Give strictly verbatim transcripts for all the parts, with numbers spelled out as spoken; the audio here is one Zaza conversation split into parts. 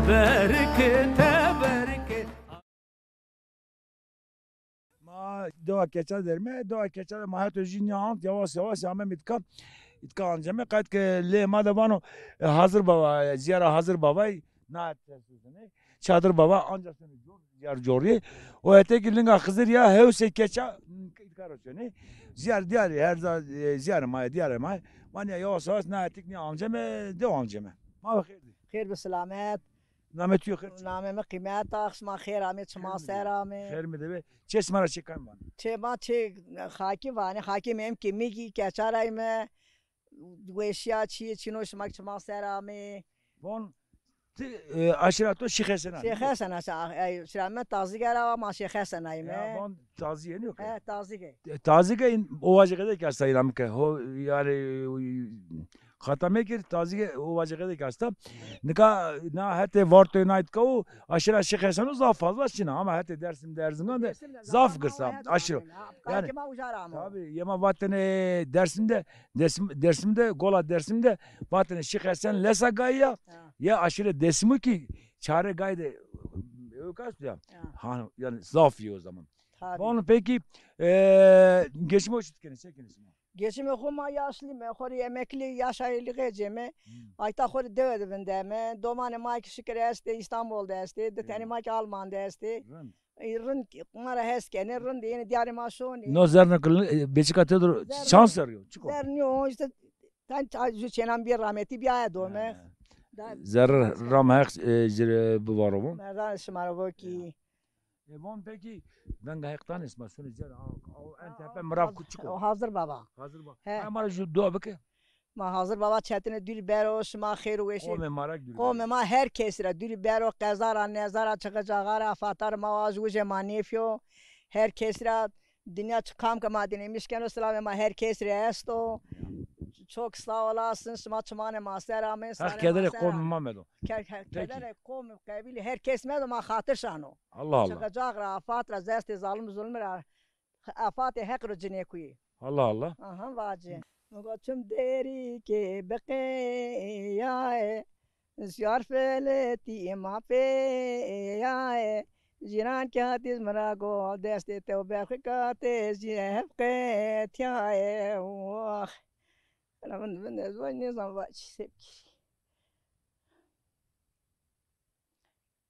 Berike, teberike. Ma dewa Keça derme, dewa Keça de ma heto jî nîya ant, yawas yawas ame mîtka, îtka anceme, qayt ke lê ma de vano, e, Hazir Baba, e, ziyara Hazir Babay, na tersine, Çadır Baba, anca sene cor, ziyar corî, o hete ki linga Xizir ya, hewse Keça, îtka ro çene, ziyar diyar, her za, e, ziyar ma, diyar ma, ma nîya yawas yawas, na etik nîya anceme, dewa anceme. Ma ve xêr dî. Xêr bi selamet. Namê tu yo xêr çi? Namê mi Qîmet a, şima xêr amê, çima ser amê. Xêr mi de be. Çê sima ra çê kam vanê? Çê ma çê Xakî vanê, Xakî mi em ki mi gî, Keçaray mi, weşîya çîyê çîno, şima çima ser amê. Von ti, e, aşîra to Şêx Hesen a, Şêx Hesen a, şa-, e, şira mi Tazîge ra, ma Şêx Hesen ay mi. Ya, von Tazîge nîyo ke? He, Tazîge. E, Tazîge in, o vacê qede ke esta, îna mi ke. Ho, yanî, Xata mekir, Tazîge o vacê qede ke esta. Nika na hetê Vartoyê na îtka o, aşîra Şêx Hesen o zaf fazla çin a. Ama hetê Dersim de, Erzingan de zaf girs a. Aşîra. Yanî, tabî, yê ma vatene Dersim de, Dersim, Dersim de, Gola Dersim de vatene Şêx Hesen Lesa Gayî ya. Ya. Ya aşîre Dersim o ki çare gayî de, e, o kas ya. Ya. Ha, yanî zaf î o zaman. Tabî. Vano pekî, e, geçimê xo çi kenê, se kenê sima? Geçimê xo, ma yaşlî me, xo rê emeklî, yaşa elî xecê me. Hmm. Ayta xo rê dewe de vindeme. Domanê ma ki şikir estê, Îstanbul de estê, di tenê ma ki Alman de estê. Rind. E, rind ki, ma ra hes kenê, rind ê, yenê diyarê ma şonê. No zerrno ki, e, Belçîka tê do çand serrî yo? Çik o? Zerr nîyo, îşte, ten ça-, ju çênan bîye rametî, bîyaye do me. He. Zerrî ram Heq, e, ci rê bivaro bo. Merdan şima ra bo ki. Ya. E, von pekî venga Heq danê sima, sonê cêr, a, a, en tepe mirav ku çik o? O Hazir Baba. Hazir Baba. He. Ha, ma ra ju dua bike. Ma Hazir Baba çetine dûrî bero, şima xêr û weşî. Qomê ma ra dûrî bero. Qomê ma her kes ra dûrî bero, qeza ra, neza ra, çiqi caxa ra, afata ra, ma waj wijê ma nêfîyo. Her kes ra, dinya çi kam ke ma dinêmîş keno, silamê ma her kes rê esto. Çok sağ olasın, şima çimanê ma ser amê, Heq kederê qomê ma medo. Ke-, ke-, kederê qomê qebîlê her kes medo, ma xatir şano. Allah Allah. Çiqi cax ra, afat ra, zestê zalim zulmî ra, afatê Heq ro cinêkuyî. Allah Allah. Aha, vacî. Mi go çim derî ke biqeyaye, ziyar feletî ma peyaye. Cîran ke hatîz mi ra go, destê tew berxika te zî hep qetîyaye. Wax. Ela vinde, vinde, ez vaj nêzan vaj çi se bikî.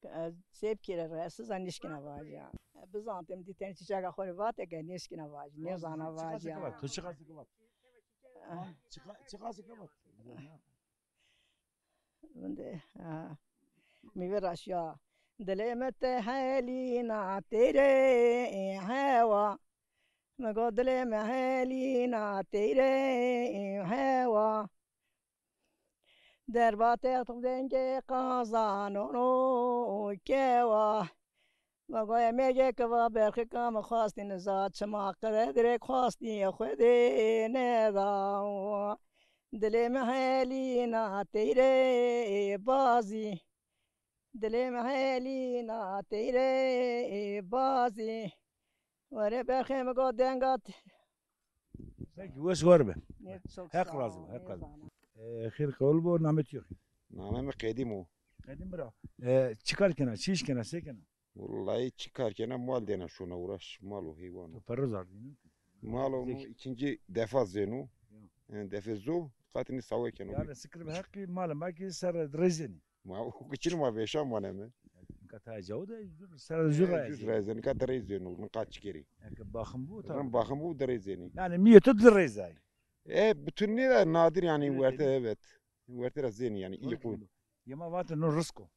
Ez se bikî ra rahatsiz a, nêşkîna vaja. Bizantim dî tenê çîçeka xo rê vate ke nêşkîna vaja, nêzana vaja. To çiqasî ke vat? Çiqa-, çiqasî ke vat? Vinde, ha. Mi viraşya. Dilê mi tehelîna teyre hewa. Mi go dilê mi helîna teyre hewa. Derba text dengê qazanono kewa. Mi go emegê ki va berxika mi xwastî niza, çima qederê xwastî Xwedê neda. Dilê mi helîna teyre bazî. Dilê mi helîna teyre bazî. Were berxê mi go denga te. Peki, wes war be. Nê, çok sağ ol. Heq razî bo, Heq razî bo. E, xêr qewil bo, namê tu yo xêr? Namê mi Qedîm o. Qedîm bira. E, çi kar kena, çi îş kena, se kena? Wellahî çi kar kena, mal dêna şona uğraş, mal û heywan o. To perro zar dîno? Mal o mu ikinci defa zêno. Ya. Yani defê zo, qatî nî sawe keno. Yani sikir bi heqî mal ma ki ser reyzenî. Ma o kiçin ma veşan maneme. Nika ta cawo de ser jur reyzenî. Jur reyzenî, nika di reyzenî, nika çikerî. Eke baxim bu, tabii. Rin baxim bu, di reyzenî. Yani mi yeto di reyzay. E, bütün ne de nadir yani werte, evet. Werte ra zênî yani, iyi ku. Yema vatê no risk o.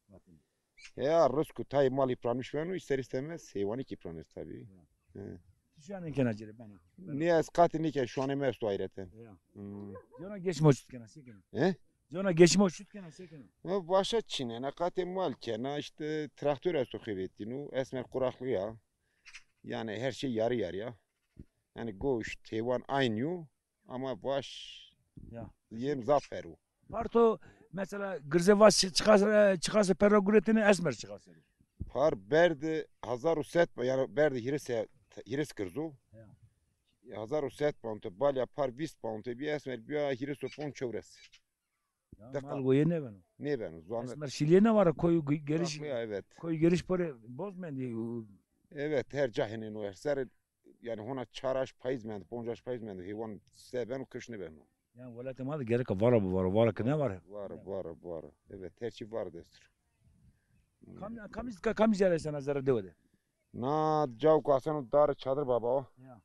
Ya, risk o, tayê mal îpranmiş beno, ister istemez heywanî kî îpranir tabii. He. Ti şuanê kena ci rê bena. Nê, ez qatî nêken, şuanê mi esto ayreten. Ya. Hmm. Cona geçim o şut kena, se kena? He? Cona geçim o şut kena, se kena? Ya, başa çin ena, qatê mal kena, işte traktor esto xevetîno, esmer kuraklığı ya. Yani her şey yarı yarıya. Yani goşt, heywan aynı yo. Ama baş yem zaf ferq o. Par to mesela girze vaş çi-, çiqas, e, çiqas perro guretine, esmer çiqas ero? Par berdî hezar û sed, yani berdî hîris, hîris girzo. Ya. Hezar û sed pound, balya par vîst pound, bir esmer bir hîris û ponc çewres. Ya, mal goyê nêbeno. Nêbeno. Zuan esmer şilîye ne vara koyu giriş. Ya, evet. Koyu giriş pore boz mendî. Evet, her ca henên o, her ser, yani hona çar aş payîz mend, ponc aş payîz mend, heywan se beno, kişt nêbeno. Yani welatê ma de gereka vara bivaro, vara ki ne vara. Vara, vara, vara. Evet, her çî vara destir. Kam, kam, kam zerre sena zerre dewe de? Na cawk aseno dar Çadır Baba. Ya.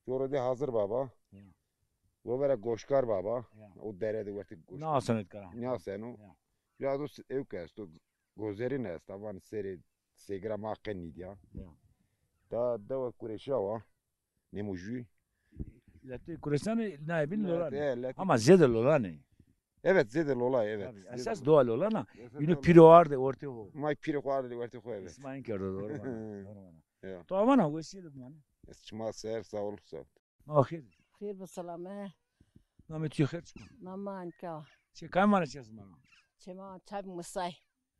Coro de Hazır Baba. Ya. Wo vera Goşkar Baba. Ya. O dere de wertê Goşkar. Na aseno kara. Na aseno. Ya. Ya do ew ke esto, gozerîn esta, van serê sêgira ma qe nîdya. Ya. Da dewa Kureşa wa. Nemujû. Letê Kureşanê naye bîn lolan. Ama zêde lolan ê. Evet, zêde lola, evet. Tabii, esas doğa lolan a. Esas doğa. Yine pîro arde ortê ho. May pîro xo arde ortê ho, evet. Îsmaîl kerdo, doğru bana. Doğru bana. Ya. To avana, weşîye de bimane. Ez çima ser, sağ ol, sağ ol. Ma xêr. Xêr bi selame. Namê tu xêr çiko? Nama Anka. Çê kam vana çê sima ra? Çê ma Çab Musay.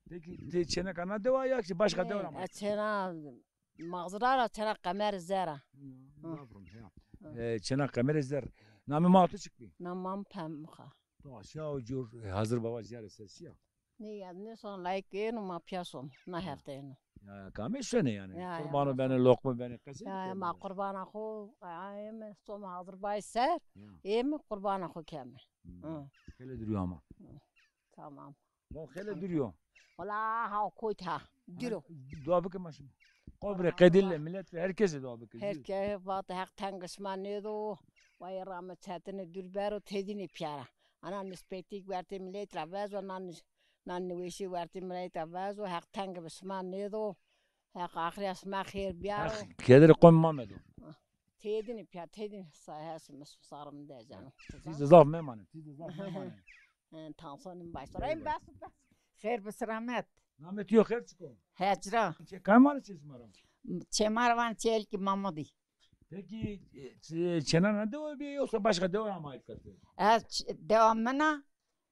Peki, ti çêneka na dewa ya ki başka dewa ra ma? E, çêna Mazra ra, çêna Qemer Zera. Hı, zaf rim, ya. Hı. E, çêna Qemer Zer. Namê ma tu çik bî? Nama mi Pemxa. To aşağı o cur, e, Hazır Baba ziyare ser şiya. Ne ya, ne son layık êno ma piya son, na hefte êno. Ya, ya, kamê şene yani. Ya, ya, qurbano bene, loqme bene, qesey. Ya, ya, ma qurbana xo, ay, ême, soma Hazır Bay ser, ême qurbana xo keme. Hı. Hele duruyor ama. Hı. Tamam. Bon, hele duruyor. Wala ha koyt ha. Diro. Dua bike ma şima. Qobre, qedille, millet ve herkese dua bike. Herke vat Heq teng şima nêdo. Vay rame çetine dûr bero, tedînê piyara. Ana nispetîk wertê millet ra vezo, nan, nan niweşî wertê millet ra vezo, Heq teng bi şima nêdo. Heq axirîya şima xêr biyaro. Heq kedere qom ma medo. Têdinî piya, têdinî sahes mi sarım de canım. Siz de zaf memane, siz de zaf memane. Tansonum baş. Rayım bas, bas. Xêr bi selamet. Namê tu yo xêr çiko? Hecra. Çê kamar çê sima ra? Çê ma ra van çê Elkî Mamudî. Peki, e, çê-, çêna na dewa bî yoksa başka dewa ama ayıp katı? Ez ç-, dewa mina,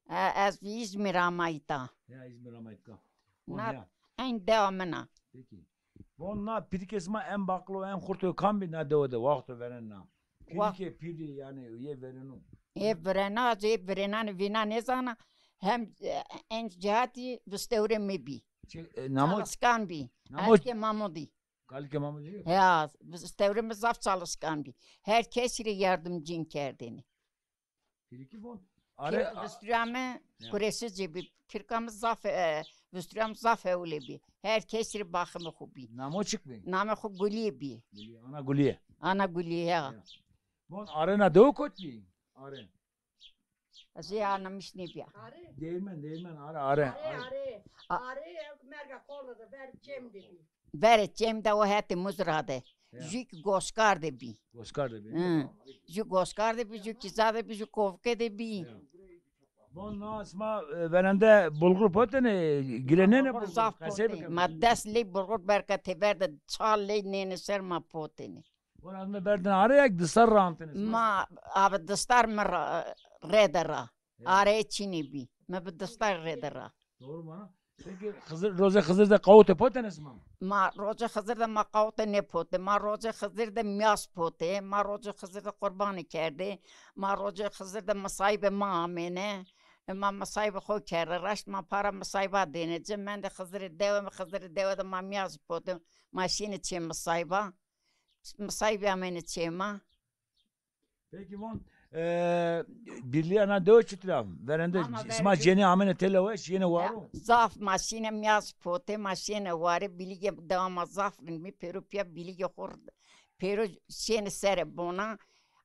e, ez İzmir ama ita. Ya, İzmir ama ita. Na, en dewa mina. Peki. Von na pîrikê sima en baqilo, en xurto kam bî na dewe de, waxto veren na? Pîrikê pîrî yani yê verenu. Ê virena, ê virenanê vîna nêzana, hem, e, en cihatî vistewrê mi bî. Çi, e, namo? Çalışkan bî. Namo? Kalikê Mamudî. Kalikê Mamudî? Ya, vistewrê mi zaf çalışkan bî. Her kesî rê yardımcîn kerdêne. Pîrikî von. Are, a- Vistûrîya mi Kureşicî bî. Pîrika mi zaf, e, vistûrîya mi zaf hewlê bî. Her kesî rê baximê xo bî. Namo çik bî? Namê xo Gulîye bî. Gulîye, ana Gulîye. Ana Gulîye, ya. Ya. Von are na dewe kot bî? Are. Ez ê ana miş nêbîya. Değirmen, değirmen, are, are. Are, are. A- Are, ew merga kol de ver çêm de bî. Verê çêm de o hetê Muzra de. Ya. Jû ki Goşkar de bî. Goşkar de bî. Hı. Jû Goşkar de bî, jû Kîza de bî, jû Kovke de bî. Ya. Bon, na sima, e, verende bulgur potêne, girenêne bulgur, zaf potê. Ma des ley bulgur berka teber de çar ley nêne ser ma potêne. Bon, adme berdin are ya ki distar rantêne sima? Ma, abi distar mi ra-, rê de ra. Ya. Arê çinî bî. Mi bi distar rê de ra. Doğru bana. Peki Xizir, rocê Xizir de qawute potêne sima? Ma rocê Xizir de ma qawute nêpotê. Ma rocê Xizir de mîyas potê. Ma rocê Xizir de qurbanî kerdê. Ma rocê Xizir de misayîbê ma amêne. E, ma misayîbê xo kerde. Raşt ma para misayîba dêne ci. Mendê Xizirê dewe mi, Xizirê dewe de ma mîyas potê. Ma şîne çê misayîba. Misayîbê amêne çê ma. Peki von, e, birlîya na dewe çitur a? Verende sima cênî amêne têlewe, şîyêne waro? Zaf ma şîne mîyas potê, ma şîyêne ware, bilîgê dewa ma zaf rind bî, pêro pîya bilîgê xo r-, pêro şîyêne serê bona,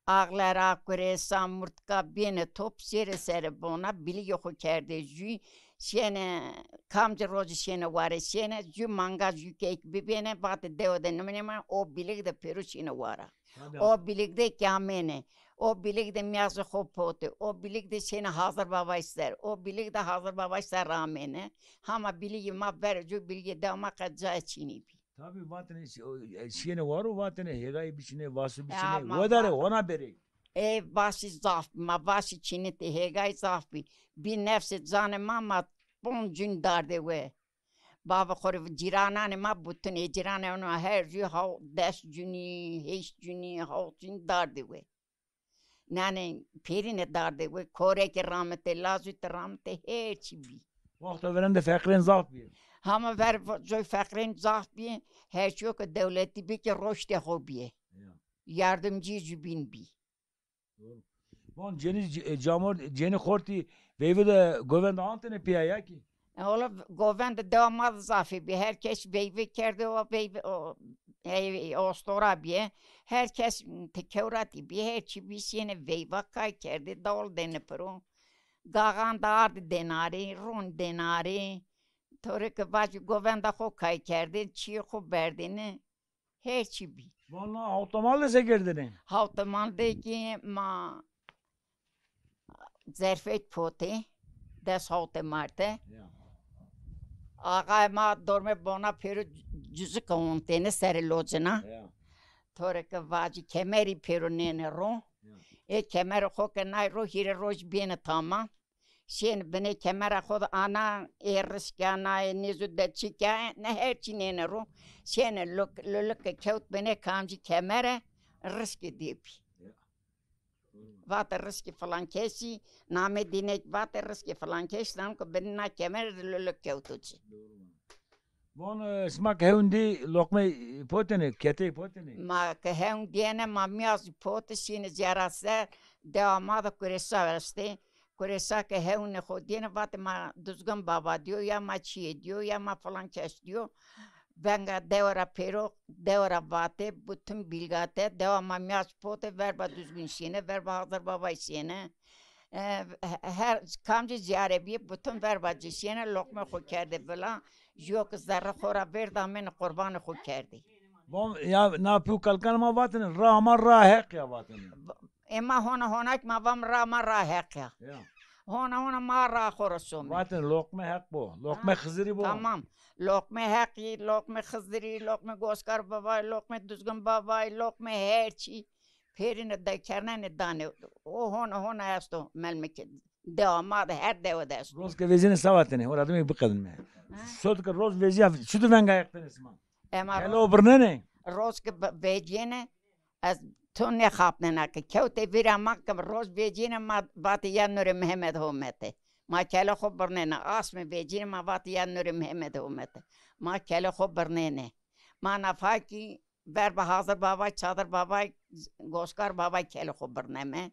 axlera, kurêsa, murtka bêne top, şêrê serê bona, bilîgê xo kerdê jû, şîyêne kamci rocî şîyêne ware, şîyêne jû manga jû keyk bibêne, vatê dewe de nimêne ma, o bilîg de pêro şîyêne wara. Tabii. O bilîg de kî amêne. O bilîg de mîyazê xo potê. O bilîg de şêne Hazir Babay ser. O bilîg de Hazir Babay ser amêne. Hama bilîgê ma verê cû, bilîgê dewa ma qe cayê çinî bî. Tabii vatêne şi-, o, e, şîyêne waro vatêne hêgayî biçinê, vasu biçinê. Wedare ona berê. E, vasî zaf bî, ma vasî çinitê, hêgayî zaf bî. Bî nefsê canê ma, ma pon cûn dardê we. Bavê xo rê cîrananê ma butun ê cîranê ona her jû haw-, des cûnî, heşt cûnî, hawt cûnî dardê we. Nanê pêrîne dardê we, korekî ramite, lazûtî ramite, her çî bî. Wexto verên de feqîrên zaf bî. Hama ver coy feqîrên zaf bî, her çîyo ke dewletî bî ke roştê xo bîye. Ya. Yardimcî jubîn bî. Doğru. Van cenî c-, e, camor, cenî xortî veyve de govend antene pîya ya kî? E, ola govend dewa ma de zafî bî. Her kes veyve kerde, o veyve, o, e, ostora bîye. Her kes, m, ti kewratî bî. Her çî bî şîyêne veyva kay kerdê, dawul dêne piro. Gaxan de ardî dênarî, ron dênarî. To rê ke vacî govenda xo kay kerdê, çîyê xo berdêne. Her çî bî. Vana hawtemal de se kerdêne? Hawtemal de kî ma zerfet potê, des hawtê marte. Ya. Axayê ma dormê bona pêro cuzike ontêne serê locina. Ya. To rê ke vacî kemerî pêro nêne ro. Ya. Ê kemerê xo ke nay ro, hîrê roj bêne tamam. Şêne binê kemera xo de ana, ê riskî ana, ê nêzû de çî ke, ne her çî nêne ro. Şêne luk-, lulike kewt binê kamcî kemere, riskî dê bî. Ya. Vate riskî filan kesî, namê dînek vate riskî filan kes, zano ke binê na kemere de lulik kewto ci. Doğru. Von, e, sima ke hewn dî loqmey potêne, ketey potêne? Ma ke hewn dîyêne, ma mîyaz pot şîne zîyara ser, dewa ma de kurêsa estê. Kurêsa ke hewnê xo dîyêne, vatê ma Duzgin Baba dîyo, ya ma çîyê dîyo, ya ma filan kes dîyo. Venga dewe ra pêro, dewe ra vatê, butin bîlgate, dewa ma mîyaz potê, verba Duzgin şîyêne, verba Hazir Babay şîyêne. E, he-, her kamcî zîyare bîye, butin verba ci şîyêne, loqmê xo kerdê vila. Jûyo ke zerrê xo ra vêrd amêne qurbanê xo kerdê. Von ya na pî û kalikanê ma vatêne, ra ma ra Heq ya vatêne. Ê ma hona hona kî ma vam ra ma ra Heq ya. Ya. Hona hona ma ra xo ra some. Vatêne loqmê Heq bo, loqmê Xizirî bo. Tamam. Loqmê Heqî, loqmê Xizirî, loqmê Goskar Babay, loqmê Duzgin Babay, loqmê her çî. Pêrîne de kernenê danê. O hona hona esto melmekê. Dewa ma de, her dewe de esto. Roz ke vecîne se vatêne, ora dime biqedinme. Ha. Sot ke roz vecîya, çuti venga Heq tenê sima? Ema kelo birnenê? Roz ke be-, vecîyêne, ez to nêxapnena ke. Kewtê vîra ma ke roz vecîyêne ma vatê ya nurê Mihemed homete. Ma kelo xo birnêne. Asmê vecîne ma vatê ya nurê Mihemed homete. Ma kelo xo birnêne. Ma nafa kî verba Hazir Babay, Çadir Babay, Goskar Babay kelê xo birneme.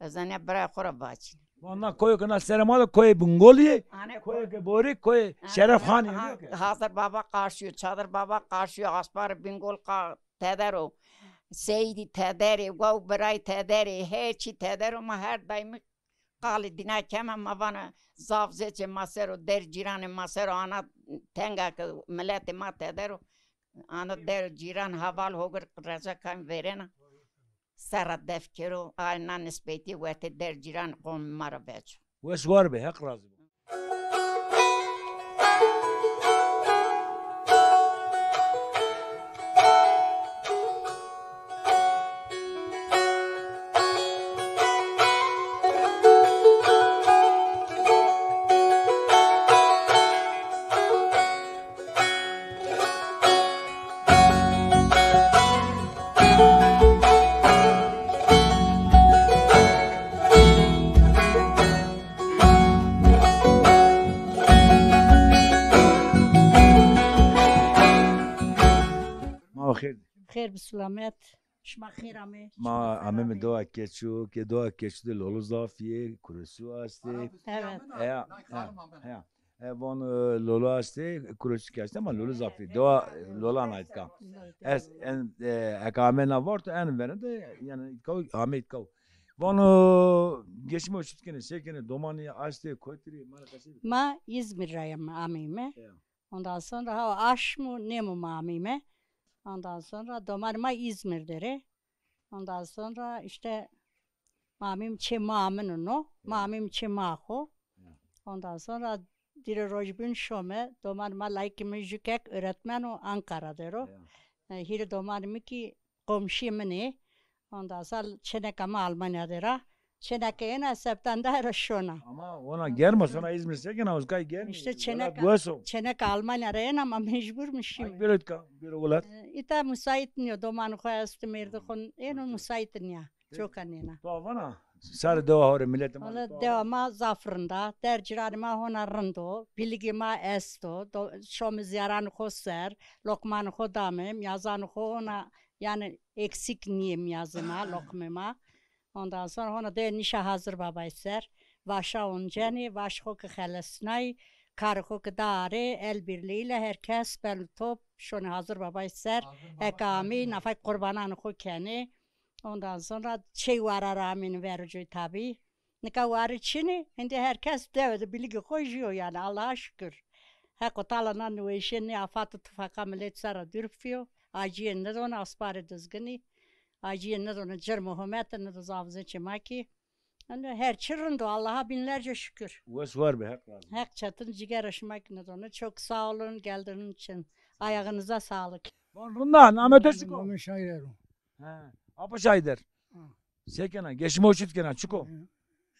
Ez ena birayê xo ra vacîne. Vana koyo ke na serê ma de koyê Bingolî yê. Ane koyo ke borî koyê Şeref Xanî yê. Ha, Hazir Baba qarşî yo, Çadir Baba qarşî yo, Aspar Bingol qa-, teder o. Seyîdî teder ê, Guew Biray teder ê, her çî teder o, ma her daîmî qalê dîna keme, ma vana zaf zêçê ma ser o, der cîranê ma ser o, ana tenga ke miletê ma teder o, ana der cîran heval hogir reca kan verêna. Serra def kero, ay na nisbetî werte der cîran qomê ma ra veco. Wes war be, Heq razî bo. Ma xêr. Xêr bi silamet. Şima xêr amê. Ma ameme dewa Keçû, ke dewa Keçû de lolo zaf yê, kuresû estê. Evet. Eya, ha, ha. E, von, e, lolo estê, kuresû kî estê, ama lolo zaf yê. Dewa, e, lolan aytka. Ez, en, e, eka ame na varto, en vene de, yanî, itka, ame itka. Von, e, geçim o çut kenê, se kenê, domanî estê, kotî rê, ma ra qesey bike. Ma İzmir ra yem-, ameyme. Ya. Ondan sonra ha aşm û nêm û ma ameyme. Ondan sonra domanê ma İzmir der ê. Ondan sonra işte ma ameyme çê ma amino no. Ma ameyme çê ma xo. Ya. Ondan sonra dîrê roj bîn şome. Domanê ma layikê mi jû kek öğretmen o, Ankara der o. Ya. E, hîrê domanê mi kî komşî min ê. Ondan sonra çêneka mi Almanya der a. Çêneka êna septanda ra şona. Ama ona germ o, sona İzmir se kena, uzkay germ. İşte çêneka, çêneka Almanya ra êna, ma mecbur mi şîme. Ay, bêro îtka, bêro welat. E, îta musait nîyo, domanê xo estê, mêrdê xo, êno musait nîya. Coka nêna. To vana, sarê dewa ho rê, miletê ma rê. Wala dewa ma zaf rind a. Der cîranê ma hona rind o. Bîligê ma esto. Do, şomê zîyaranê xo ser. Loqmanê xo dame. Mîyazanê xo hona, yanî eksik nîyê mîyazê ma, loqmê ma. Ondan sonra hona de nîşa Hazir Babay ser. Vaşa oncenê, vaşê xo ki xelesnay, karê xo ki da arê, el birliğiyle herkes belli top şonê Hazir Babay ser, eke amî, nafay qurbananê xo kenê. Ondan sonra çey wara ra amêne ver coy tabî. Nika wari çinê, hindê herkes dewe de bilîgê xo jîyo yanî, Allaha şukir. Heqo Teala na nêweşîye, nê afat û tifaqa milet ser ra dûr bifiyo. Acîye nidone, asparê dizginî. Acîye nidone, cirmo homete nido zafizê çê ma kî. Yanî her çi rind o, Allaha binlerce şukir. Wes war be, Heq razı olsun. Heq çetin cigera şima kî nidone. Çok sağ olun geldiğiniz için. Ayağınıza sağlık. Van rind a, namê to çik o? Namê Şaîder o. He. Apo Şaîder. Ha. Se kena? Geçim o çitur kena, çik o? He.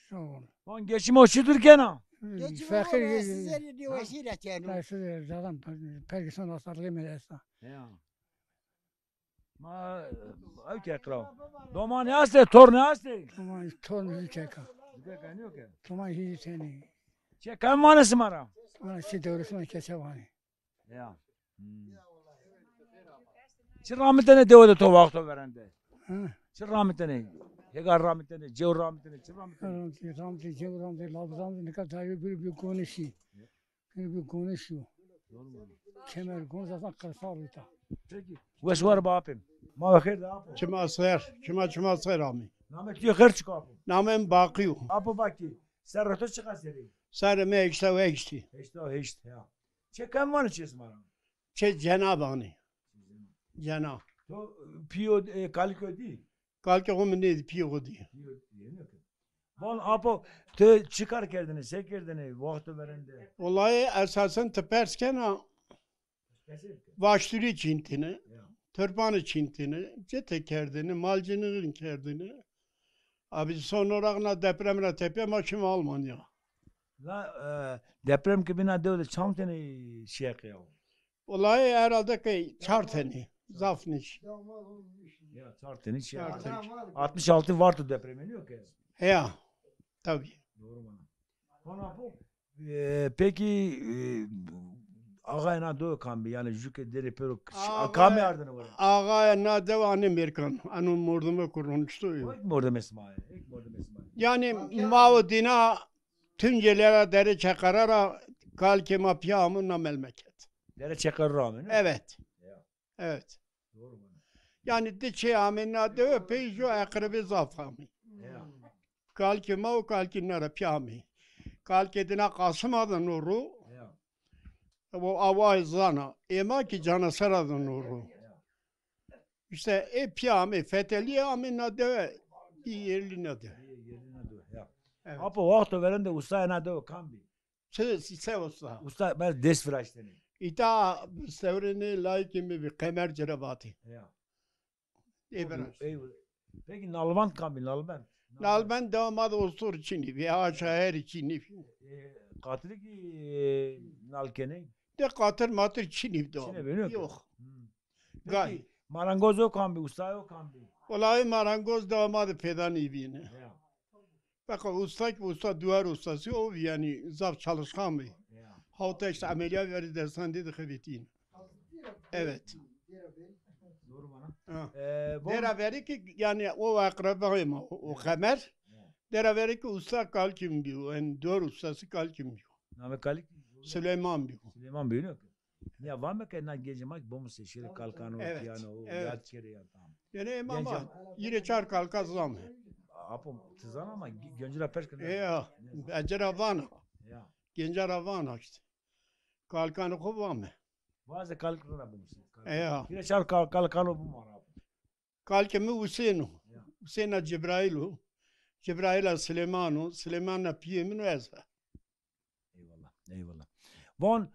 Sağ ol. Van geçim o çitur kena? Geçim o, feqîr, siz de nêweşî ra keno. Zaten pergîsan hastalığı mi esta. Ya. Ma ew ke qiraw. Domanî estê, tornî estê? Domanî, tornî zî keka. Zî keka nîyo ke? Domanî zî tenî. Çi kam vanê sima ra? Domanî çi dewrê sima keçe vanê. Ya. Hmm. Çi ramitene dewe de to waxto verende? Ha? Çi ramitene? Hêga ramitene, cew ramitene, çi ramitene? Ramitene, ramitene, cew ramitene, lav ramitene, nika dayê bir bir konuşi. Bî gonişî yo. Kemergon zaten kırk saat bita. Peki. Wes war be apê. Ma ve xêr de apo. Çima ser, çima, çima ser amî. Namê to xêr çik o apo? Namê mi Baqî yo. Apo Baqî, serrê to çiqa serê? Serrê mi heşta û heşt î. Heşta û heşt, ya. Çê kam vanê çê sima ra? Çê cena vanê. Cena. To pîyo, e, kalikê to dî? Kalikê xo mi nêdî, pîyê xo dî. Pîyê, yeno ke. Von apo, ti çi kar kerdêne, se kerdêne, waxto verên de? Wellahî esasen ti pers kena, vaşturî çîntêne, ya, tirpanî çîntêne, cite kerdêne, malcinîxîn kerdêne. Abi son olarak na deprem ra tepîya ma şima Almanya. La, e, deprem ke bî na dew de çand tenî şîye qeyaw? Wellahî herhalde ke çar tenî. Zaf nîş. Ya, çar tenî şîye. Çar tenî. Altmış altı Varto depremi nîyo ke? Ya, tabii. Doğru bana. Hona bu, e, peki, e, axayê na dewe kam bî? Yanî jû ke derê pêro, kamî ardêne were? Axayê na dewe anê Mêrkan. Ano mordemê ku ronişto yo. Ek mordemê sima ye, ek mordemê sima ye. Yanî ma û dîna Tuncelî ra Dere Çeqera ra kalikê ma pîya amo na melmeket. Dere Çeqera ra amêne? Evet. Ya. Evet. Doğru bana. Yanî di çê amê na dewe pey jû eqrebê zaf amê. Ya. Kalikê ma û kalikê na ra pîya amê. Kalikê dina Qasima de no ro. Ya. O awa zana. Ê ma kî Canasera de no ro. Ya. Îşte ê pîya amê, fetelîye amê na dewe, bî yerlî na dewe. Bî yerlî na dewe, ya. Evet. Apo, waxto verên de ustayê na dewe kam bî? Çi, se usta? Usta, ben dest viraştene. Îta sewrêne layikê mi bî, Qemer ci ra vatê. Ya. Ê viraşt. Ey, peki nalbent kam bî, nalbent? Nalbent dewa ma de ostor çinî bî, aşa herî çinî bî. E, qatirî kî, e, nal kenê? De qatir matir çinî bî dewa. Çinê bî, yok. Yok. Hmm. Gay. Peki, marangoz o kam bî, ustay o kam bî? Wellahî marangoz dewa ma de peyda nêbîyêne. Ya. Beqa usta ki usta, duwar ustası o bî, yanî zaf çalışkan bî. Ya. Hawta işte ameliyat verî destan de xebetîn. Evet. Doğru bana. Ha. E, Dera verî ki yanî o eqrebê ma, o, o Qemer. Ya. Dera verî ki usta kalikê mi bîyo, yanî duwar ustası kalikê mi bîyo. Namê kalik? Süleyman bîyo. Süleyman bîyo, ne? Ya vame ke na gencê ma ki bimusê şêrê kalkan o, evet, pîyano, evet, yad kerê ya tam. Yanî ema ma îrê çar kalka zame. Apo, ti zana ama ge-, genci ra pers kena. Ya, genci ra vana. Ya. Genci ra vana işte. Kalkanê xo vame. Vaze kalik ra bimusê. Ya. Îrê çar kal-, kalkan o bimara apo. Kalikê mi Husên o. Ya. Husêna Cibraîl o. Cibraîla Silêman o. Silêmana pîyê min o ez a. Eyvallah, eyvallah. Von,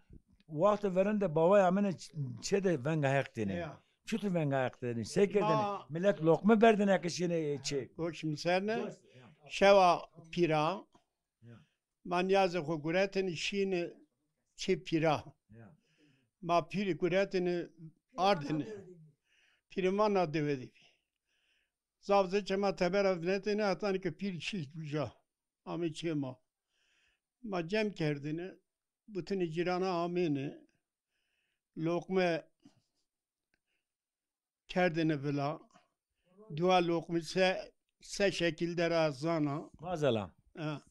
waxtê verên de bawayê amêne ç-, çê de venga Heq dêne. Ya. Çutir venga Heq dêne? Se kerdêne? Ma- Milet loqme berdêne eke şîyêne çê? Goş mi ser ne? Goş, ya. Şewa pîra. Ya. Ma nîyazê xo guretêne şîyêne çê pîra. Ya. Ma pîrî guretêne ardêne. Pîrê ma na dewe de bî. Zaf zê çê ma tebera vinetêne, hetanî ke pîl şî uca. Amê çê ma. Ma cem kerdêne. Butinê cîrana amêne. Loqme kerdêne vila. Dua loqmî se, se şekilde ra zana. Mazela. Ha.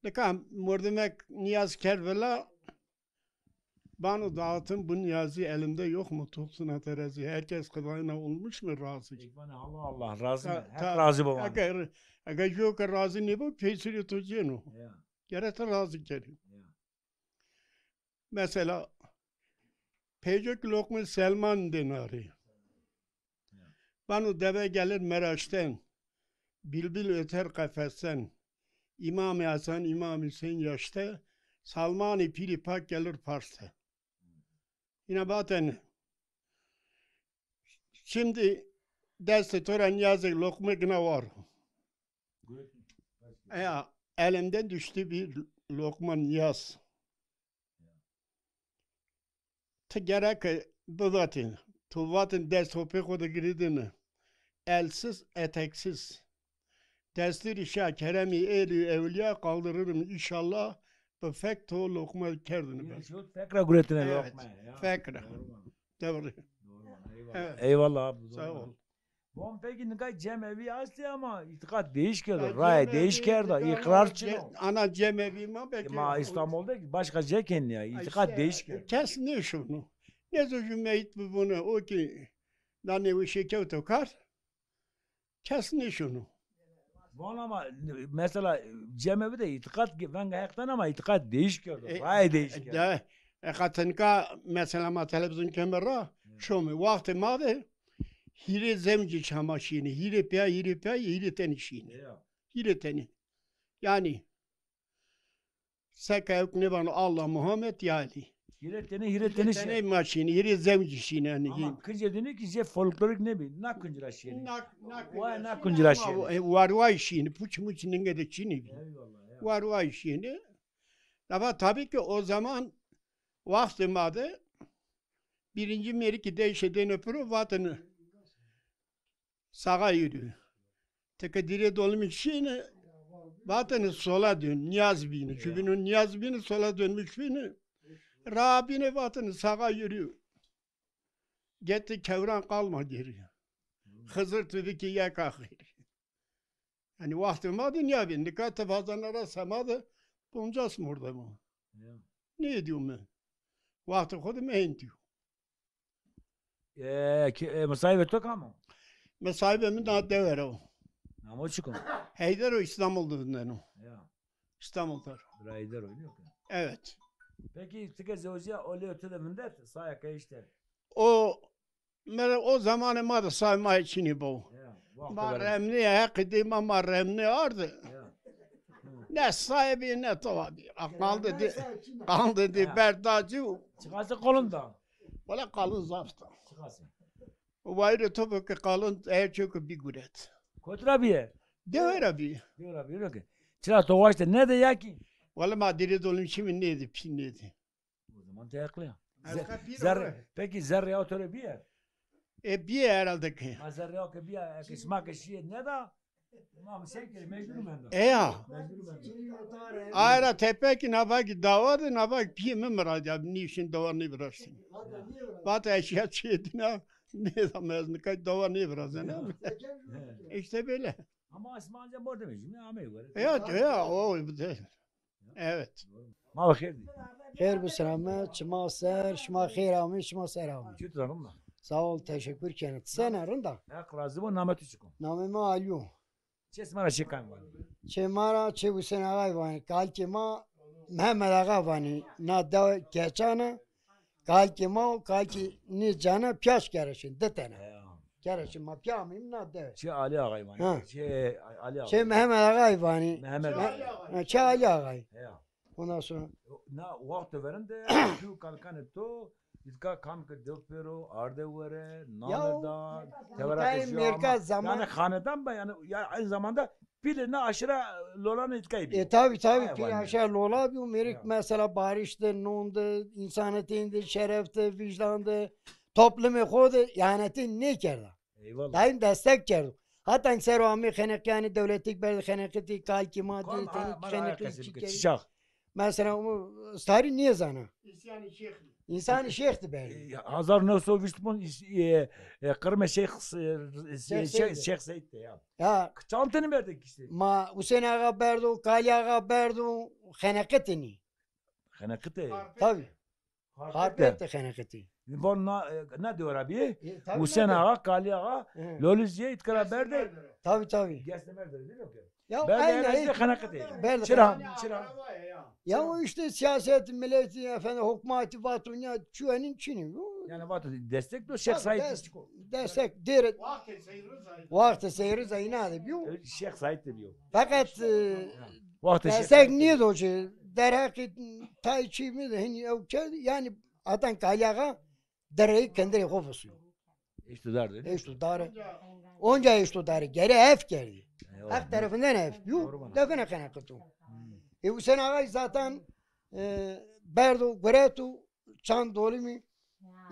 Nika mordemek niyaz kerd vila, bano dağıtım, bu niyazı elimde yok mu? Toksuna terezi. Herkes kılayına olmuş mu razı? Ekmane Allah Allah razı. Ta, ta, razı baba. Eger, eger yok razı ne bu? Pesiri to ceno. Ya. Gere te razı kerim. Ya. Mesela, peycek Lokman Selman denarî. Bano deve gelir Meraş'ten, bülbül öter kafesten, İmam-ı Hasan, İmam Hüseyin yaşta, Salman-ı Piri Pak gelir Pars'te. Yine baten, şimdi destê to ra niyazê loqme gina war o. Ya, elimden düştü bir lokma niyaz. Ti gereke bivatî, tu vatên dest hopê xo de girîdîne. Elsiz, eteksiz. Destûrî şah keremî êlî ewliya kaldırırım inşallah, bi fek to loqma kerdine. Yine ben. Şu fekra guretine. Evet, loqma ya. Fekra. Doğru. Doğru. Eyvallah. Evet. Eyvallah abi. Sağ ol. Bon, peki nika cemevî estê ama îtîqat değiş kerdo, raye değiş kerdo, îqrar çin o. Ana cemevî ma belki. Ma İstanbul'da başka cê kenî ya, îtîqat değiş kerdo. Kes nêşono. Nêzo ju meyit bivone, o ki na nêweşê kewto kar. Kes nêşono. Bon ama mesela cemevî de îtîqat, venga Heq dana ama îtîqat değiş kerdo, raye değiş kerdo. De, e, qat nika mesela ma televîzyon keme ra, şome, waxtê ma de hîrê zewcî çama şînê, hîrê pîya, hîrê pîya, hîrê tenî şînê. Ya. Hîrê tenî. Yanî, seke ewk nêvano Allah Muhammed yanî. Hîrê tenî, hîrê tenî şînê. Hîrê tenî ma şînê, hîrê zewcî şînê yanî. Ama kincê dînî ki jê folklorik nêbî, na kinc ra şînê. Na, na kinc ra şînê. Warway şînê, puç muç ninge de çinî bî. Eyvallah, eyvallah. Warway şînê. Ama tabii ki o zaman waxtê ma de birinci mêrikî deyşe dêne piro, vatene sağa yürü. Teke dirê dolimî şîne, vatene sola dön, niyaz bîne. Jubîno niyaz bîne, sola dönmüş bîne. Ra bîne vatene sağa yürü. Gitti kewran kalma geri. Xizir dedi ki yek axir. Yanî waxtê ma de nîya bî. Nika ti vazena ra sema de poncas mordem o. Ya. Nêdîyo mi? Waxtê xo de mehên dîyo. E, ki, e, misayibê to kam o? Misayibê mi na dewe ra o. Namo çik o? Heyder o, İstanbul de vindeno. Ya. İstanbul de. Bira Heyder o, yok ya. Evet. Peki, ti ke zewjîya olê to de vindet, saya ke işte. O Mere o zamanê ma de say ma çinî bo. Ya, ma remnê, heqî dê ma, ma remnê ardi. Ya. Ne say bî ne tawa bî. Qalde dê, qalde dê berdacî. Çiqasî qalin da? Wala qalin zaf da. Çiqasî? Wayirê to bo ke qalin, her ço ke bî guret. Kotî ra bîye? Dewe ra bî. Dewe ra bî, öyle ki. Çira to waşte ne de ya ki? Wala ma dirê dolim çimî nêdî, pî nêdî. O zaman te heqlî ya. Zerre, peki zerrê aw to rê bîye? E, bîye herhalde ki. Ma zerrê aw ke bîya, eke şima ke şîye neda, ma mi şey kir, mecbur mendo. E ya. Mecbur mendo. Ayra tepekî navakî dawa de, navakî pîyê mi miradî ya, nîşin dawa nêviraştî. Vate eşya çê dîna, nêdam ez nika dawa nêvirazena. İşte böyle. Ama asmanca mordemê jû amey were. Ya, ya, o de. Evet. Ma xêr dî. Xêr bi selamet, çima ser, şima xêr amî, şima ser amî. Çitur a, rind a? Sağ ol, teşekkür kenî. Ti sena, rind a? Heq razî bo, namê tu çik o? Namê ma Alî yo. Çê sima ra çê kam vanî? Çê ma ra çê Husên Axay vanî. Kalkê ma Mehmet Axa vanî. Na dewe Keçan a. Kalkê ma û kalkê nê cana pîya şî Kereşîn, di tene. Heya. Kereşîn ma pîya amîm na dewe. Çê Alî Axay vanî. Ha. Çê Alî Axay. Çê Mehmet Axay vanî. Mehmet Axay. Ha, çê Alî Axay. Heya. Ondan sonra. Na wexto verên de tu kalkanê to, îtka kam ke dew pêro, arde were, nane da, tevera ke jû ama. Yanî xanedan be, yanî, ya aynı zamanda pîlê na aşîra lolanê îtkayî bî. E, tabi, tabi, pîl aşa lola bî û mêrik mesela barîş de, non de, însanetîn de, şeref de, vîjdan de, toplumê xo de îhanetî nêkerda. Eyvallah. Daîm destek kerdo. Hatan sero amê xeneqî, yanî dewletik berdî xeneqitî, kalkî ma dî, tenik xeneqî çi kerî. Çiçax. Mesela o tarî nêzana. Însanî şêx. Însanî şêx de berdî. E, hezar new sey vîst û panc, e, e, qirme Şeyh, e, Şeyh Seyd de ya. Ya. Çand tenî berdî kiştî? Ma Husên Axa berdo, Kalî Axa berdo, xeneqitî nî. Xeneqitî? Tabî. Xarpêt de xeneqitî. Von na, e, na dewra bî. E, tabî, Husên Axa, Kalî Axa, Lolî zî îtkara berde. Tabî, tabî. Gesne berde, değil mi? Ya, berde, aynı, ez de xeneqitî. Berde. Çira, çira. Ya o işte siyaset, milletî, efendim, hukmatî, vato nîya, çuyenîn çinî. Yani vato destek do Şeyh Said. Destek, dêre. Waxtê seyri zayna de bîyo. Şeyh Said de bîyo. Fakat, e, destek nîyedo ci, derheqî tay çî mi de hinî ew kerd, yanî atan Kalî Axa dereyî kendirê xo visuyo. Eşto dar de. Eşto dare. Onca eşto dare. Gere hef kerdî. Her tarafından hef. Yu, define xeneqito. E, Husên Axay zaten, e, berdo, gureto, çand dolimî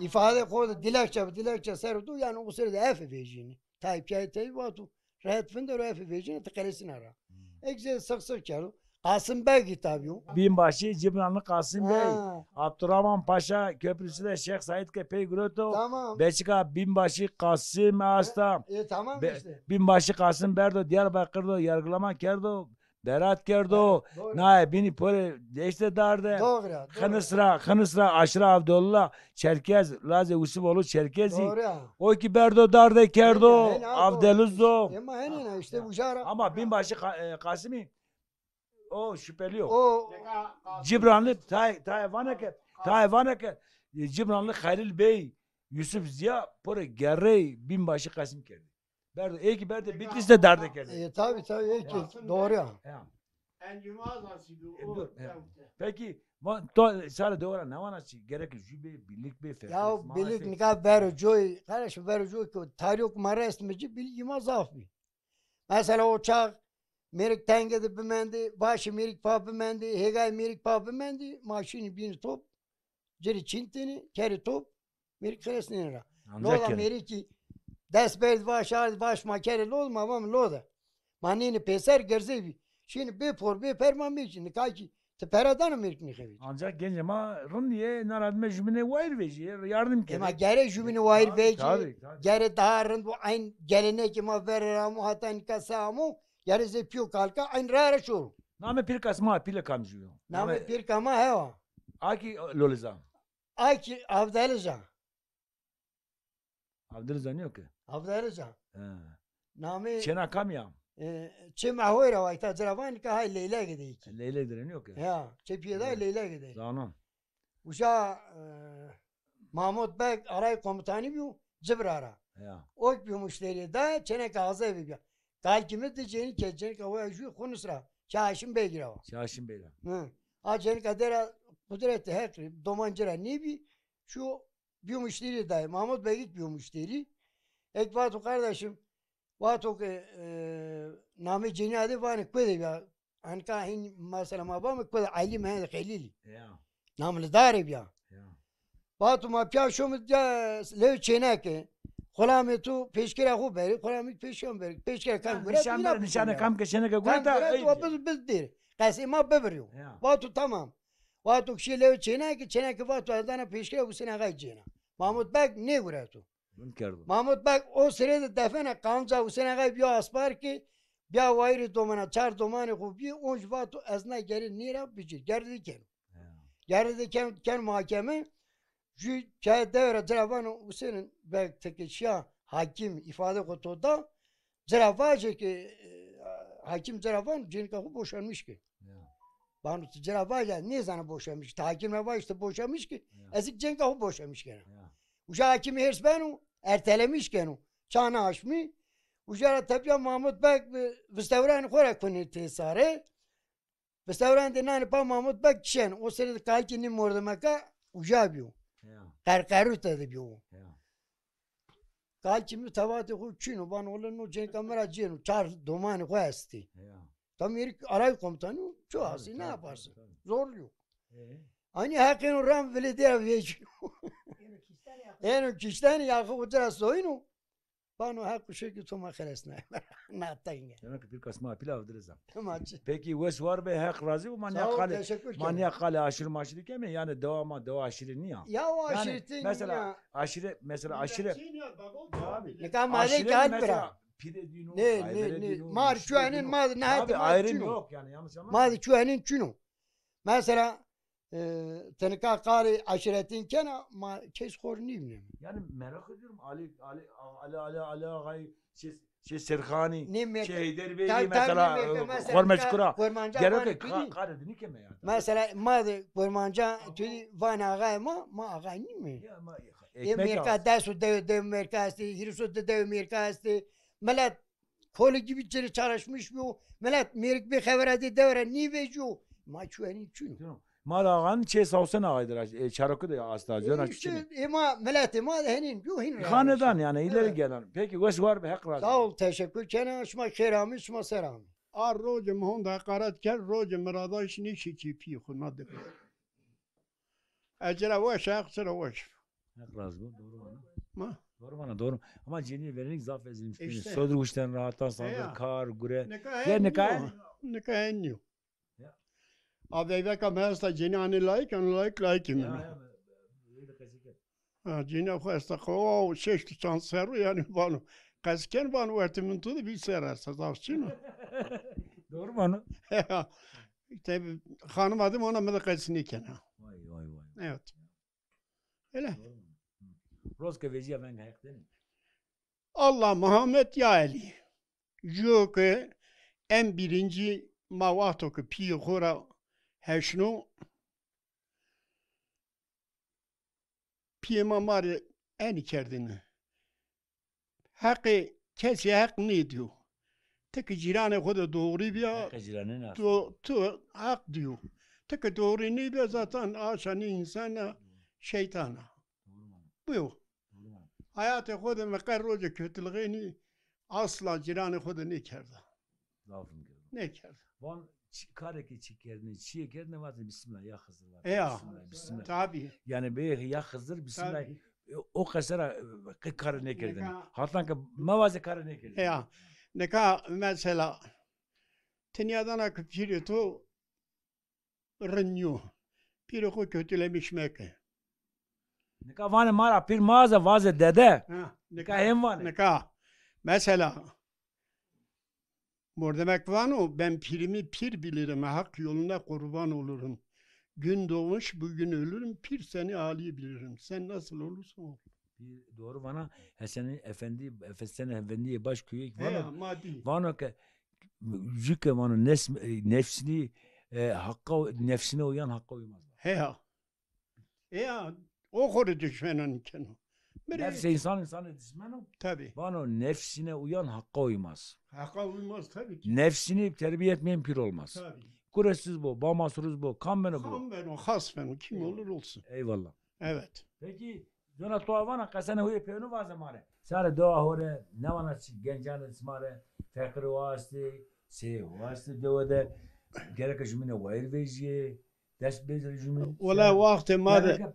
îfade xo de dilekçe bi dilekçe ser do, yanî o sere de hef vejînî. Tay piyay tey vato. Rehet vindero, hef vejîne ti qelesîna ra. Ek zê six six kerdo. Qasim Beg îta bîyo. Binbaşî Cibranlı Qasim Bey. Ha. Abdurrahman Paşa Köprüsü de Şeyh Said ke pey gureto. Tamam. Beçika Binbaşî Qasim asta. E, tamam işte. Binbaşî Qasim berdo Diyarbakır do yargılama kerdo. Berat kerdo. Doğru. Naye bînî pore deşte darde. Doğru, doğru. Xenis ra, Xenis ra Aşra Avdollah Çerkez, Lazê Usip oğlu Çerkezi. Doğru ya. O ki berdo darde kerdo, Avdeluz do. Ama henî ne işte uca ra. Ama binbaşî Qa-, e, Qasimî o şüpheli yok. O Cibranlı tay, tay vana ke, tay vana ke, e, Cibranlı Halil Bey, Yusuf Ziya, pore gerrey binbaşî Qasim kerdi. Berdo, ê ki berde Bitlis de darde kerde. E, tabii, tabii, ê ki, doğru ya. Ya. Encuma Azasî bi. E, o dur, he. Peki, va-, to, sare de ora ne vana çi? Gerek jü bê, birlik bê, ferq. Ya, birlik nika vero coy, kardeşim, vero coy ki tarih okuma resmi ci, bilgi ma zaf bi. Mesela o çağ mêrik tenge de bimendî, başî mêrik pa bimendî, hêgay mêrik pa bimendî, ma şînî bînî top, cirî çîntênî, kerî top, mêrik xelesnênî ra. Loda mêrikî dest berd vaş ard vaş ma kerê lod ma vam loda. Ma nênî pêser gerzey bî. Şînî bê por bê per ma mêrikî. Nika kî ti pere dano mêrik nêxebî. Ancak gencê ma rind yê, na ra dime jubînê wayîr vejî, yardim kerê. Ema gere jubînê wayîr vejî. Tabii, tabii. Gere daha rind bo eyn gelenekê ma verê ra amo, hata nika se amo, gere zê pîyo kalka eyn ra ra şoro. Namê pîrka sima, pîle kamcî yo? Namê pîrka ma hewa. A kî Loliza. A kî Avdeliza. Avdeliza nîyo ke? Avdeliza. He. Namê çêna kam ya? E, çê Mehoy ra wayta ci ra vanî ke hay Leylek de kî. Leylek de nîyo ke? Ya, çê pîyê de Leylek de. Zanon. Uca, e, Mahmut Beg aray komutanî bîyo, Cibra ra. Ya. O bîyo muşterî de, çêneke hazê bîbîya. Kalkî mi di cênî ke cênîka waya jû Xunis ra. Şah Haşim Beg ra wa. Şah Haşim Beg ra. Hı. A cênîka dera qudretê Heq rê, doman ci ra nêbî. Şu bîyo muşterî dayê. Mahmut Begîk bîyo muşterî. Ek vato kardeşim, vato ke, e, namê cênîya de vanê kuê de bîya. Anka hîn mesela ma vame kuê de Elî Mehmed Xelîlî. Ya. Namlidarê bîya. Ya. Vato ma pîya şomî ya lewê çêneke. Xulamê to pêşkira xo berî, xulamê pêşkira berî. Pêşkira kam gure, nîşan bîra, nîşanê kam ke çêneke gure ta, biz, biz dêr. Qesê ma bibirîyo. Ya. Vato tamam. Vato kişî lewê çêneke, çêneke vato ez dana pêşkira Husên Axay cêna. Mahmut Beg nêgureto. Rind kerdo. Mahmut Beg o sirê de defene, qanca Husên Axay bîyo Asparkî, bîya wayîrê domana, çar domanê xo bîyê, onc vato ez na gerê nêra bicîr. Gerde de keno. Ya. Gerde de ken, ken mahkeme, jü pîya dewe ra ci ra vano Husên Beg ti ke şîya hakîm îfade xo to da, ci ra vaje ke, e, hakîm ci ra vano cênîka xo boşanmiş ke. Ya. Vano ti ci ra vaje, nêzana boşanmiş. Ti hakîm ra vaje ti boşanmiş ke, ya, ez kî cênîka xo boşanmiş kena. Ya. Uca hakîmî hêrs beno, ertelemiş keno. Ça nêaşmî. Uca ra tepîya Mahmut Beg bi vistewranê xo ra kunê têsare. Vistewran de nanê pa Mahmut Beg kişen. O sere de kalkê nê mordemeka uca bîyo. Ya. Qerqerute de bîyo. Ya. Kalkê mi tevatê xo çin o, vano wele no cênîka mi ra cêno, çar domanê xo estê. Ya. Tam mêrik aray komutanî, ço asî ne yaparsın? Zorluyor. E? Anî heqê no ram vilê dê ra vecîyo. Eno kiştenî, yaxê xo ci ra soyîno. Vano Heq û şêkî to ma xelesnay. Na tenge. Demek ki pîrka sima pîlav direza. Ma çi? Peki wes war be, Heq razî bo, ma nîya qalê, ma nîya qalê aşîr maşîrî keme, yani dewa ma, dewa aşîrî nîya. Ya o aşîrî mesela, aşîrî, mesela aşîrî. Nika ma de kağıt bira. Pîrê dîno, ne, ne, ne. Mar çuenin ma ne. Abi ayrım yok yani, yanlış anlama. Ma de çuenin çino. Mesela, e, tenika qarê aşîretîn kena, ma kes xor nîvîneme. Yani merak ediyorum, Ali, Ali, Ali, Ali, Ali Ağay, şey, şey Serxanî, şey Heyder Bey, mesela, e, Xormeçkura. Gerek ki qarê dînî keme yani. Mesela, ma de Kurmanca tu van ağay ma, ma ağay nîme. Ya, ma, e, ekmek Mêrka des û dew, dew Mêrka estê, hîris û di dew Mêrka estê. Milet koli gibi içeri çalışmış bu. Milet mêrik bir xebera de devre nîveciyo. Ma çuenî çino. Ma da ağanın çê Sawsen ağaydır. E, Çarok'u da asta. E, işte, e, ma, milletê ma da henin, yo hin. Hanedan yani, ileri gelen. Peki, wes war be, Heq razî. Sağ ol, teşekkür. Kena şima xêr amî, şima ser amî. A rocê mi honda heqaret kerd, rocê mi radaş nişî çî pî xu na de. Ecira weş, Heq çira weş. Heq razî bo, doğru vana. Ma? Doğru vana, doğru. Ama cenîye verênîk zaf ezilmiş. İşte. Sodir uşten rahatan, sadir, kar, gure. Nika en nîyo. Ya. A veyveka mi esta, cenî anê layik, anê layik, layikê mi. Ya, ya, öyle kesinlikle. Ha, cenîya xo esta, o şeşt û çand serrû, yani vano, qesken vano, wertê min to de bî serr esta, zaf çin o. Doğru vano. Tabi, xanima de mi ona mi de qesî nêkena. Vay, vay, vay. Evet. Öyle. Roz ke vecîya veng Heq dêne. Allah Muhammed ya Elî. Jûyo ke en birincî ma wexto ke pîyê xo ra heşno, pîyê ma ma rê enî kerdêne. Heqê kesî heq nêdîyo. Ti ki cîranê xo de doğrî bîya, tu, tu heq dîyo. Ti ki doğrî nêbîya, zaten aşa nê însan a, şeytan a. Bu yo. Hayatê xo de mi qe rocê kötülüğênî asla cîranê xo de nêkerda. Zafim kerdo. Nêkerda. Van çi, karê ke çi kerdinî, çiyê kerdinî, vatê Bismillah, ya Xizir, vatê. Ya. Bismillah, Bismillah. Tabi. Yani bê ya Xizir, Bismillah. Tabi. E, o qesera, e, qe kare nêkerdinî. Nika. Hatan ke mevazê kare nêkerdinî. Ya. Nika mesela, ti nîyadana ke pîrê to rind nîyo. Pîrê xo kötülemiş meke. Nika vanê ma ra pîr maze, vaze dede. Ha, nika, nika hem vanê. Nika, mesela, mordemek vano, ben pirimi pir bilirim, hak yolunda kurban olurum. Gün doğmuş, bugün ölürüm, pir seni hali bilirim. Sen nasıl olursan ol. Pîr doğru vana, Hesen Efendi, Hesen Efendiye baş köyek vano. He, ma dî. Vano ke, jü ke vano nes-, e, nefsini, e, hakka, nefsine uyan hakka uymaz. He ya. E ya, o xo rê düşmenan keno. Nefsê însan, însanê düşmen o. Tabi. Vano nefsine uyan hakka uymaz. Hakka uymaz tabi ki. Nefsini terbiye etmeyen pir olmaz. Tabi. Kuresiz bo, bamasruz bo, kam beno bo. Kam beno, xas beno, kim olur olsun. Eyvallah. Evet. Peki, zona to vana qesenê huyê peynu vaze ma rê. Sarê dewa ho rê, ne vana çi, gencanê sima rê, feqirê ho estê, seyê ho estê dewe de, gereke jumîne wayir vejîyê, dest bêzerê jumîn. Wela wextê ma de.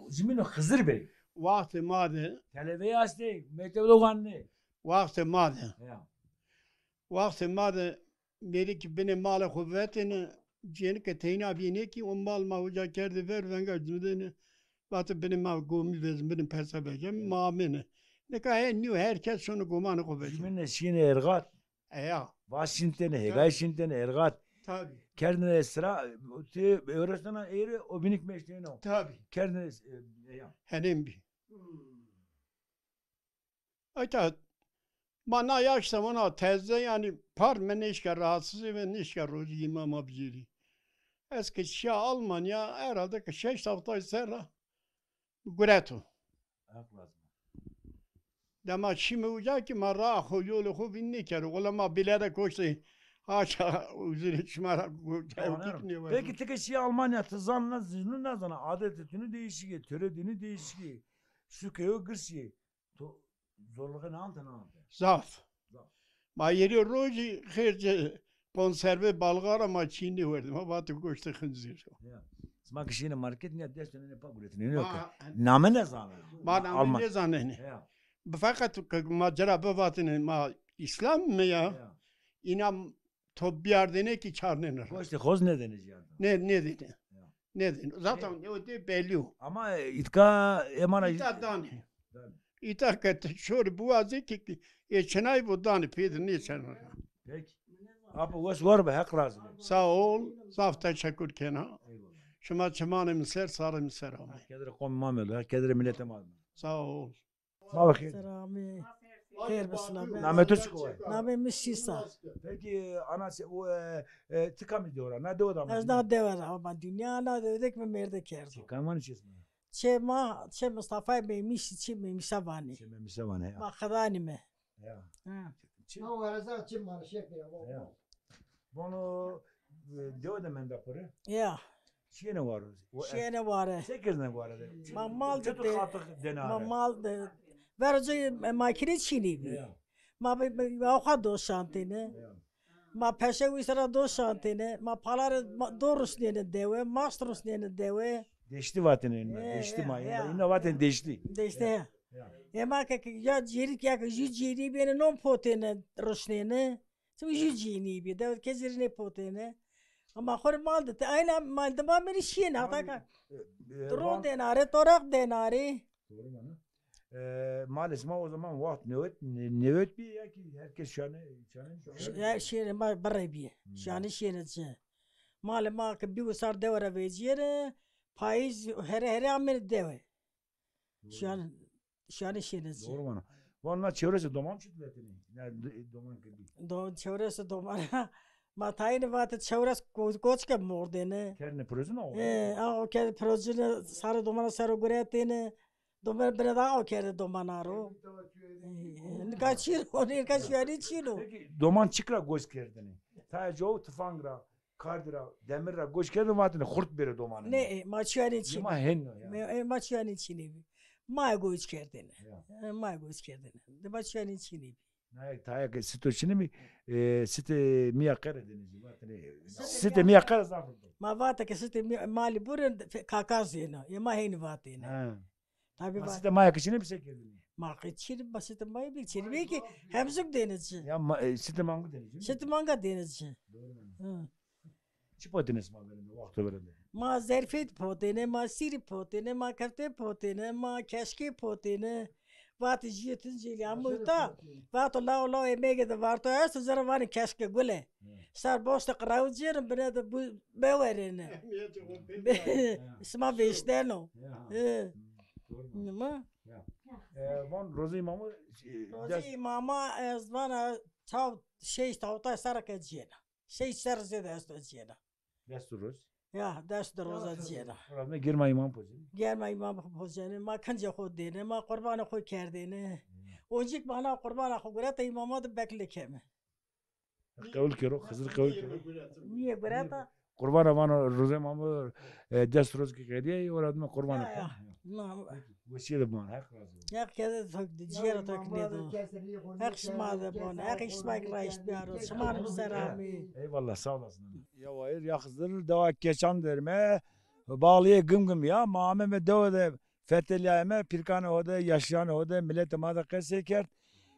Jumîno Xizir bey. Wextê ma de. Televeyî estê, mekteb de wanenê. Wextê ma de. Ya. Wextê ma de mêrikî binê malê xo vetêne, cênike teyna bîyêne kî o mal ma uca kerdê ver, venga cudêne, vatê binê ma gomî vezin, binê persa vejin, ma amêne. Nika hên nîyo, her kes şono gomanê xo vejin. Jumîne şîyêne Erxat. Eya. Vaş şintêne, hêgay şintêne Erxat. Tabi. Kerdêne sira, ti öğretmena êrê o binik meştêno. Tabi. Kerdêne, e, eya. Henên bî. Ayta, ma na yaş zamana teze, yani par me nêşka rahatsız ve nêşka rocî îmama bicêrî. Ez ke şiya Almanya, herhalde ke şeş heftay serra gureto. Hak lazim. Dema şîme uca ki ma raa xo, yolê xo vîn nêkero. Wela ma bile de koştê, haşa, uzurê şima ra go-, tewfîq nêwerdî. Peki ti ke şiya Almanya, ti zan na, zînû nezana, adetê tînû değişik ê, töre dînû değişik ê. Suke yo girs ê. To zorluğe nante, nante? Zaf. Zaf. Ma yerî rocî xêrcê konserve balga ra ma çî nêwerdî. Ma vatê goştê xinzîr. Ya. Sima ki şîyêne market, nîya dest dönene pa guretine. Nîyo ke. Name nêzanenê. Ma name nêzanenê. Ya. Feqet ke ma ci ra bivatine ma Îslam me ya, ya, îna to biyardêne kî çarnêne ra. Goştê xo zî nêdêne ciyan. Nê, nêdêne. Ya. Nêdêne. Zaten o de belî yo. Ama îtka ê ma ra... Îta danê. Danê. Îta ke ti şorî biwazê kî, kî ê çinay bo danê, pê de nêçeno ra. Peki. Apo wes war be, Heq razî bo. Sağ ol, zaf teşekkür kena. Eyvallah. Şima çimanê mi ser, sarê mi ser amê. Heq kedrê qomê ma melo, Heq kedrê miletê ma melo. Sağ ol. Ma bi xêr. Selamî. Xêr be, silamî. Namê to çik o? Namê mi Şîsa. Peki ana se, o, e, e, ti kamî dewe ra? Na dewe de ama? Ez na dewe ra ama, dinya na dewe de ki mi mêrde kerdo. Çê kamî vanê, çê ismê? Çê ma, çê Mustafayê Meymîşî, çê Meymîşa vanê. Çê Meymîşa vanê, ya. Ma Xedanî me. Ya. Ha. Çi? Ma wereza çi marşe kira, ya. Bono, e, dewe de menda pire? Ya. Çiyêne ware? O, e, çiyêne ware. Se kerdêne ware de? Ma mal de. Çetur de, xatir dêne, ma are? Mal de. Verocê, e, makîne çinî bî. Ya. Ma bi, bi, bi awxa do şantêne. Ya. Ma peşe wî sera do şantêne. Ma palare, ma, do rusnêne dewe, mast rusnêne dewe. Deştî vatêne îna, e, deştî ya, ma, ya. Îna vatêne deştî. Deştî, ya. Ya. Ya. E ma ke, ke ya cêrî ya ke jû cêrî bêne non potêne, rusnêne. Sima jû cînî bî, dewet kesî rê nêpotêne. Ama xo rê mal de, te ayna mal de ma mêrî şîyêne, hata ka. E, e, ron dêne arê, toraq dêne arê. Doğru mana. E, malê sima o zaman waxt newet, ne-, newet bî ya ki herkes şane, şane, şane? Ya şîyêne ma birre bîye. Hmm. Şane şîyêne ci. Malê ma ke bî wisar dewe ra vecîyêne, payîz here here amêne dewe. Doğru. Şan, şanê şêne ci. Doğru mana. Van na çewrese doman çut vetêne? Ya d-, doman ke bî. Do-, çewrese doman. Ma tayîne vate çewres ko-, koçike mordêne. Kerdêne pirozin o? E, a, o kerdê pirozine sarê domana ser o guretêne. Doman bine da o kerdê domana ro. E, nika çin o, nika şuyanî çin o. Peki doman çik ra goç kerdêne? Tayê co tifang ra. Kardî ra, demir ra goç kerdêne, vatêne xurt bêrê domanê. Nê, e, ma çuyanê çinî. Ma hên o ya. Me-, e, ma çuyanê çinî bî. Ma goç kerdêne. Ya. E, ma goç kerdêne. De ma çuyanê çinî bî. Naye, taya ke sito çinî bî, e, sitê mîya qere dêne ci, vatêne. Sitê mîya qere zaf o. Ma vate ke sitê mîya, malî bure, fe-, kaka zêna. E, ma hênî vatêne. Ha. Tabî. Ma sitê maya ke çinê bî se kerdêne? Ma qey çinî, ma sitê maya bî, çinî bî ki hemzuk dêne ci. Ya ma, e, sitê mangu dêne ci. Sitê manga dêne ci. Doğru. Hı. Çi potêne sima verên de, wexto verên de? Ma zerfêt potêne, ma sîrî potêne, ma keftê potêne, ma keşkê potêne. Vatê jûyê Tuncelî amo ta. Vato lao lao emegê de varto esto, ci ra vanê keşke gule. Hı. Ser boşte qiraw cêrên, bine de bu bewerêne. Sima vêşteno. Ya. E. Hı, doğru. Nima? Ya. E, van rozê îmamî, e, rozê îmamî ez vana taw şeş tawtay serre ke cêna. Şeş serre zêde esto cêna. Dest û roz? Ya, dest û roza cêna. Rozê îmamî germa îmam pocenê. Germa îmam pocenê. Ma kincê xo dêne, ma qurbanê xo kerdêne. Hı. Oncîk ma na qurbana xo gureta îmama de bekle keme. Qewil kero, Xizir qewil kero. Nîye gureta? Qurbana vano rozê îmamî, e, dest roz ki qedîyay, ora dima qurbana. Ya, ya. Wesîye de biman, Heq razî bo. Heq kede tok de, cîyera tok nêdo. Heq şima de bon, Heq şima ki raşt biyaro. Şima rê ser amî. Eyvallah, sağ olasın. Ya Wayir, ya Xizir, dewa Keçan derime, bağliyê Gimgim ya, ma ameme dewe de fetelîyayeme, pîrkanê ho de, yaşîyanê ho de, miletê ma de qesey kerd.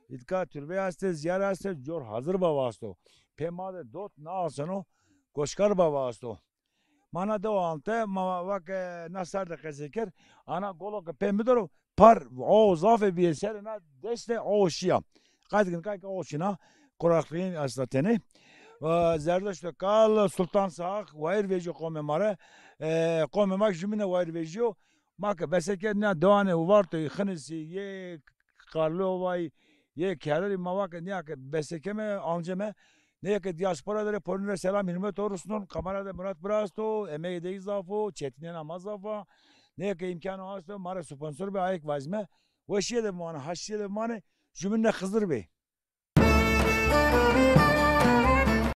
Îtka turbey aste, zîyar aste, cor hazir ba vasto. Pê ma de dot naaseno, goşkar ba vasto. Ma na dewa ante, ma va ke na ser de qesey kerd, ana golo ke pê mi der o, par, o zafê bîye serê na deşte o şîya. Qayt gin kay ke o şîna, quraklığın esta tenê. E, Zerdeşto kal, Sultan Sağ, Wayir vecîyo qomê ma rê, e, qomê ma jumîne wayir vecîyo, Ma ke bese kerd, nîya dewanê Uvartoyî, Xinisî, yê Karlovayî, yê Kererî, ma va ke nîya ke bese keme, anceme. Nê ke diaspora der ê, ponî rê selam hurmet orusnon, kamera de Murat bira esto, emegê dey zaf o, çetinîyena ma zaf a. Nê ke îmkano esto, ma rê sponsor be, ayek vazme. Weşîye de bimane, haşîye de bimane, jumîne Xizir bê.